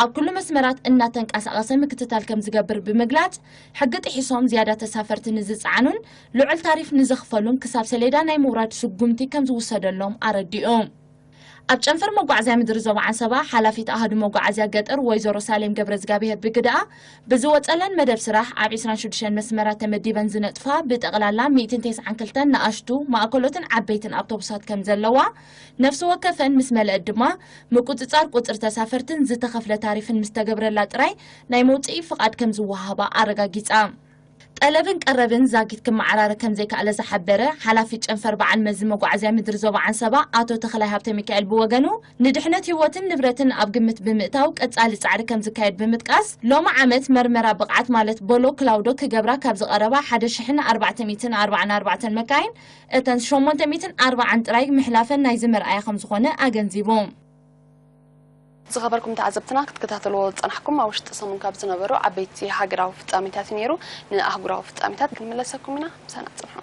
ኣብ ኩሉ መስመራት እናተንቀሳቐሰ ምክትታል ከም ዝገብር ብምግላጽ፣ ሕጊ ጥሒሶም ዝያዳ ተሳፈርቲ ንዝጸዓኑን ልዑል ታሪፍ ንዘኽፈሉን ክሳብ ሰሌዳ ናይ ምውራድ ስጉምቲ ከም ዝውሰደሎም ኣረዲኡ። ኣብ ጨንፈር መጓዓዝያ ምድሪ ዞባ ዓንሰባ ሓላፊት ኣሃዱ መጓዓዝያ ገጠር ወይዘሮ ሳሌም ገብረ እግዚኣብሔር ብግደኣ፣ ብዝወጸለን መደብ ስራሕ ኣብ ዕስራን ሽዱሽተን መስመራት ተመዲበን ዝነጥፋ ብጠቕላላ ሚእትን ተስዓን ክልተን ንኣሽቱ፣ ማእከሎትን ዓበይትን ኣውቶቡሳት ከም ዘለዋ፣ ነፍሲ ወከፈን ምስ መለአት ድማ ምቁጽጻር ቁጽሪ ተሳፈርትን ዝተኸፍለ ታሪፍን ምስ ተገብረላ ጥራይ ናይ መውጽኢ ፍቓድ ከም ዝወሃባ ኣረጋጊጻ። ጠለብን ቀረብን ዛጊት ክመዓራረ ከም ዘይከኣለ ዝሓበረ ሓላፊ ጨንፈር በዓል መዚ መጓዓዝያ ምድሪ ዞባ ዓንሰባ ኣቶ ተኽላይ ሃብተ ሚካኤል ብወገኑ፣ ንድሕነት ህይወትን ንብረትን ኣብ ግምት ብምእታው ቀጻሊ ጻዕሪ ከም ዝካየድ ብምጥቃስ፣ ሎሚ ዓመት መርመራ ብቕዓት ማለት ቦሎ ክላውዶ ክገብራ ካብ ዝቐረባ ሓደ ሽሕን ኣርባዕተ ሚእትን ኣርባዓን ኣርባዕተን መካይን እተን ሸሞንተ ሚእትን ኣርባዓን ጥራይ ምሕላፈን ናይዚ መርኣያ ከም ዝኾነ ኣገንዚቡ። ዝኸበርኩም ተዓዘብትና ክትከታተልዎ ዝጸናሕኩም ኣብ ውሽጢ ሰሙን ካብ ዝነበሩ ዓበይቲ ሃገራዊ ፍጻሜታት እዩ ነይሩ። ንኣህጉራዊ ፍጻሜታት ክንምለሰኩም ኢና። ምሳና ጽንሑ።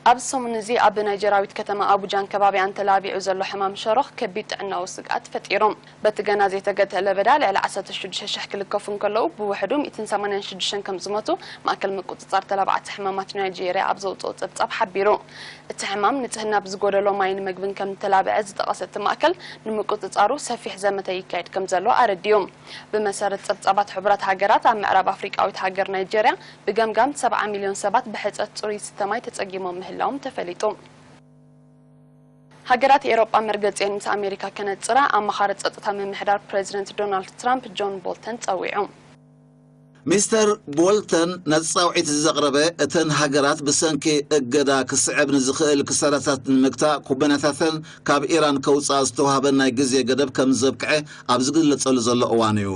ኣብዚ ሰሙን እዚ ኣብ ናይጀርያዊት ከተማ ኣቡጃን ከባቢኣን ተላቢዑ ዘሎ ሕማም ሸሮኽ ከቢድ ጥዕናዊ ስግኣት ፈጢሩ። በቲ ገና ዘይተገትአ ለበዳ ልዕሊ ዓሰርተ ሽዱሽተ ሽሕ ክልከፉ እንከለዉ፣ ብውሕዱ ሚእትን ሰማንያን ሽዱሽተን ከም ዝሞቱ ማእከል ምቁጽጻር ተላባዕቲ ሕማማት ናይጄርያ ኣብ ዘውጽኦ ጸብጻብ ሓቢሩ። እቲ ሕማም ንጽህና ብዝጎደሎ ማይን መግብን ከም ዝተላብዐ ዝጠቐሰ እቲ ማእከል፣ ንምቁጽጻሩ ሰፊሕ ዘመተ ይካየድ ከም ዘሎ ኣረዲኡ። ብመሰረት ጸብጻባት ሕቡራት ሃገራት፣ ኣብ ምዕራብ ኣፍሪቃዊት ሃገር ናይጄርያ ብገምጋም ሰብዓ ሚልዮን ሰባት ብሕጽረት ጽሩይ ዝስተ ማይ ተጸጊሞም ምህላዎም ተፈሊጡ። ሃገራት ኤውሮጳ መርገጺአን ምስ ኣሜሪካ ከነጽራ ኣማኻሪ ጸጥታ ምምሕዳር ፕረዚደንት ዶናልድ ትራምፕ ጆን ቦልተን ጸዊዑ። ሚስተር ቦልተን ነቲ ጻውዒት ዘቕረበ፣ እተን ሃገራት ብሰንኪ እገዳ ክስዕብ ንዝኽእል ክሳራታት ንምግታእ ኩባንያታተን ካብ ኢራን ከውጽኣ ዝተዋህበን ናይ ግዜ ገደብ ከም ዘብቅዐ ኣብ ዝግለጸሉ ዘሎ እዋን እዩ።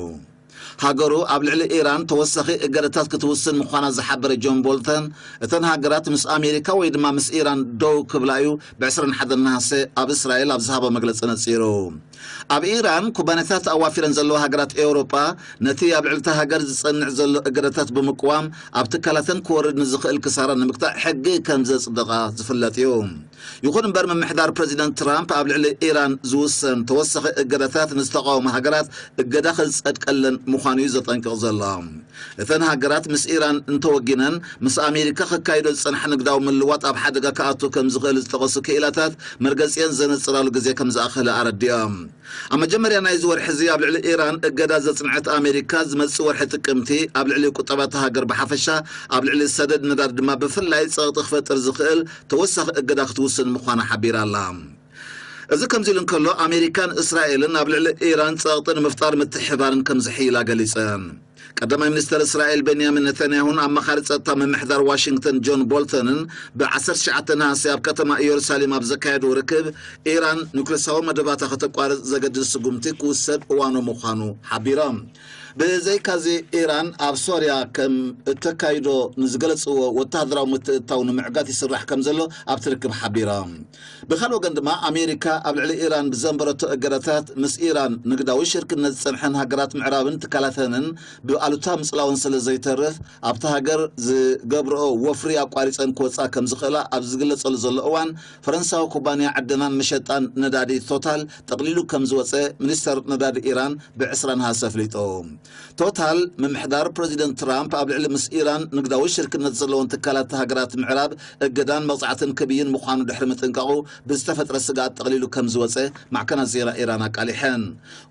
ሃገሩ ኣብ ልዕሊ ኢራን ተወሳኺ እገዳታት ክትውስን ምዃና ዝሓበረ ጆን ቦልተን፣ እተን ሃገራት ምስ ኣሜሪካ ወይ ድማ ምስ ኢራን ደው ክብላ እዩ ብ ዕስራን ሓደን ነሃሰ ኣብ እስራኤል ኣብ ዝሃቦ መግለጺ ነጺሩ። ኣብ ኢራን ኩባንያታት ኣዋፊረን ዘለዋ ሃገራት ኤውሮጳ ነቲ ኣብ ልዕሊ እታ ሃገር ዝጸንዕ ዘሎ እገዳታት ብምቅዋም ኣብ ትካላተን ክወርድ ንዝኽእል ክሳራ ንምግታእ ሕጊ ከም ዘጽደቓ ዝፍለጥ እዩ። ይኹን እምበር ምምሕዳር ፕረዚደንት ትራምፕ ኣብ ልዕሊ ኢራን ዝውሰን ተወሳኺ እገዳታት ንዝተቓወማ ሃገራት እገዳ ክጸድቀለን ምዃኑ እዩ ዘጠንቅቕ ዘሎ። እተን ሃገራት ምስ ኢራን እንተወጊነን ምስ ኣሜሪካ ክካይዶ ዝጸንሐ ንግዳዊ ምልዋጥ ኣብ ሓደጋ ክኣቱ ከም ዝኽእል ዝጠቐሱ ክኢላታት መርገጺአን ዘነጽራሉ ግዜ ከም ዝኣኸለ ኣረዲኦም። ኣብ መጀመርያ ናይዚ ወርሒ እዚ ኣብ ልዕሊ ኢራን እገዳ ዘጽንዐት ኣሜሪካ ዝመጽእ ወርሒ ጥቅምቲ ኣብ ልዕሊ ቁጠባ እታ ሃገር ብሓፈሻ ኣብ ልዕሊ ሰደድ ነዳዲ ድማ ብፍላይ ጸቕጢ ክፈጥር ዝኽእል ተወሳኺ እገዳ ክትውስን ምዃና ሓቢራ ኣላ። እዚ ከምዚ ኢሉ እንከሎ ኣሜሪካን እስራኤልን ኣብ ልዕሊ ኢራን ጸቕጢ ንምፍጣር ምትሕባርን ከም ዝሕይላ ገሊጸን። ቀዳማይ ሚኒስተር እስራኤል ቤንያሚን ነታንያሁን ኣማኻሪ ጸጥታ ምምሕዳር ዋሽንግተን ጆን ቦልተንን ብ ዓሰርተ ትሽዓተ ነሃሰ ኣብ ከተማ ኢየሩሳሌም ኣብ ዘካየድዎ ርክብ ኢራን ኑክለሳዊ መደባታ ከተቋርጽ ዘገድድ ስጉምቲ ክውሰድ እዋኑ ምዃኑ ሓቢሮም። ብዘይካዚ ኢራን ኣብ ሶርያ ከም እተካይዶ ንዝገለጽዎ ወተሃደራዊ ምትእትታው ንምዕጋት ይስራሕ ከም ዘሎ ኣብቲ ርክብ ሓቢሮም። ብኻልእ ወገን ድማ ኣሜሪካ ኣብ ልዕሊ ኢራን ብዘንበረቶ እገዳታት ምስ ኢራን ንግዳዊ ሽርክነት ዝጸንሐን ሃገራት ምዕራብን ትካላተንን ብኣሉታ ምጽላውን ስለ ዘይተርፍ ኣብታ ሃገር ዝገብርኦ ወፍሪ ኣቋሪጸን ክወጻ ከም ዝኽእላ ኣብ ዝግለጸሉ ዘሎ እዋን ፈረንሳዊ ኩባንያ ዕደናን መሸጣን ነዳዲ ቶታል ጠቕሊሉ ከም ዝወጸ ሚኒስተር ነዳዲ ኢራን ብ ዕስራ ነሃሰ ኣፍሊጡ። ቶታል ምምሕዳር ፕረዚደንት ትራምፕ ኣብ ልዕሊ ምስ ኢራን ንግዳዊ ሽርክነት ዘለወን ትካላት ሃገራት ምዕራብ እገዳን መቕጻዕትን ክብይን ምዃኑ ድሕሪ ምጥንቃቑ ብዝተፈጥረ ስግኣት ጠቕሊሉ ከም ዝወጸ ማዕከናት ዜና ኢራን ኣቃሊሐን።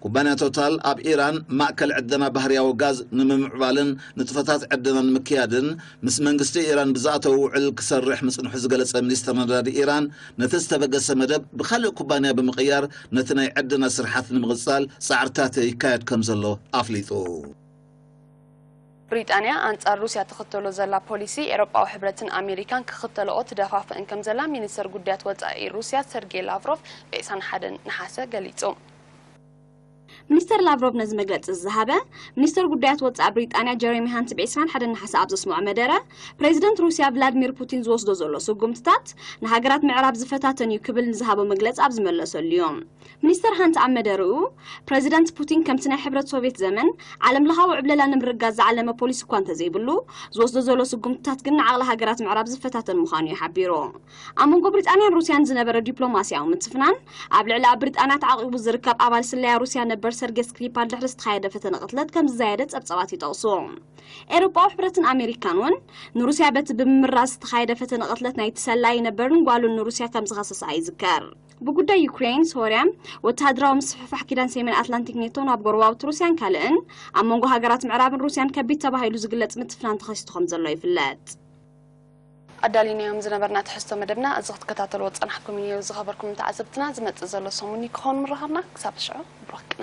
ኩባንያ ቶታል ኣብ ኢራን ማእከል ዕደና ባህርያዊ ጋዝ ንምምዕባልን ንጥፈታት ዕደና ንምክያድን ምስ መንግስቲ ኢራን ብዝኣተወ ውዕል ክሰርሕ ምጽንሑ ዝገለጸ ሚኒስተር ነዳዲ ኢራን ነቲ ዝተበገሰ መደብ ብኻልእ ኩባንያ ብምቕያር ነቲ ናይ ዕደና ስርሓት ንምቕጻል ጻዕርታት ይካየድ ከም ዘሎ ኣፍሊጡ። ብሪጣንያ ኣንጻር ሩስያ ትኽተሎ ዘላ ፖሊሲ ኤውሮጳዊ ሕብረትን ኣሜሪካን ክኽተልኦ ትደፋፍእን ከም ዘላ ሚኒስተር ጉዳያት ወጻኢ ሩስያ ሰርጌይ ላቭሮቭ ብ ዕስራን ሓደን ነሓሰ ገሊጹ። ሚኒስተር ላቭሮቭ ነዚ መግለጺ ዝሃበ፣ ሚኒስተር ጉዳያት ወጻኢ ብሪጣንያ ጀረሚ ሃንት ብ ዕስራን ሓደን ነሓሰ ኣብ ዘስምዖ መደረ፣ ፕሬዚደንት ሩስያ ቭላድሚር ፑቲን ዝወስዶ ዘሎ ስጉምትታት ንሃገራት ምዕራብ ዝፈታተን እዩ ክብል ንዝሃቦ መግለጺ ኣብ ዝመለሰሉ እዩ። ሚኒስተር ሃንት ኣብ መደርኡ፣ ፕረዚደንት ፑቲን ከምቲ ናይ ሕብረት ሶቭየት ዘመን ዓለምለኻዊ ዕብለላ ንምርጋጽ ዝዓለመ ፖሊሲ እኳ እንተዘይብሉ፣ ዝወስዶ ዘሎ ስጉምትታት ግን ንዓቕሊ ሃገራት ምዕራብ ዝፈታተን ምዃኑ እዩ ሓቢሩ። ኣብ መንጎ ብሪጣንያን ሩስያን ዝነበረ ዲፕሎማስያዊ ምትፍናን፣ ኣብ ልዕሊ ኣብ ብሪጣንያ ተዓቂቡ ዝርከብ ኣባል ስለያ ሩስያ ነበር ሰርጌ ስክሪፓል ድሕሪ ዝተኻየደ ፈተነ ቅትለት ከም ዝዛየደ ጸብጻባት ይጠቕሱ። ኤውሮጳዊ ሕብረትን ኣሜሪካን እውን ንሩስያ በቲ ብምምራዝ ዝተኻየደ ፈተነ ቅትለት ናይቲ ሰላዪ ነበርን ጓሉን ንሩስያ ከም ዝኸሰሳ ይዝከር። ብጉዳይ ዩክሬን፣ ሶርያ፣ ወተሃደራዊ ምስፍሕፋሕ ኪዳን ሰሜን ኣትላንቲክ ኔቶ ናብ ጎረባብቲ ሩስያን ካልእን ኣብ መንጎ ሃገራት ምዕራብን ሩስያን ከቢድ ተባሂሉ ዝግለጽ ምትፍናን ተኸሲቱ ከም ዘሎ ይፍለጥ። ኣዳሊናዮም ዝነበርና ትሕዝቶ መደብና እዚ ክትከታተልዎ ዝጸናሕኩም እዩ። ዝኸበርኩም ተዓዘብትና፣ ዝመጽእ ዘሎ ሰሙን እዩ ክኸውን ምረኻብና። ክሳብ ሽዑ ብሩኽ ቅነ።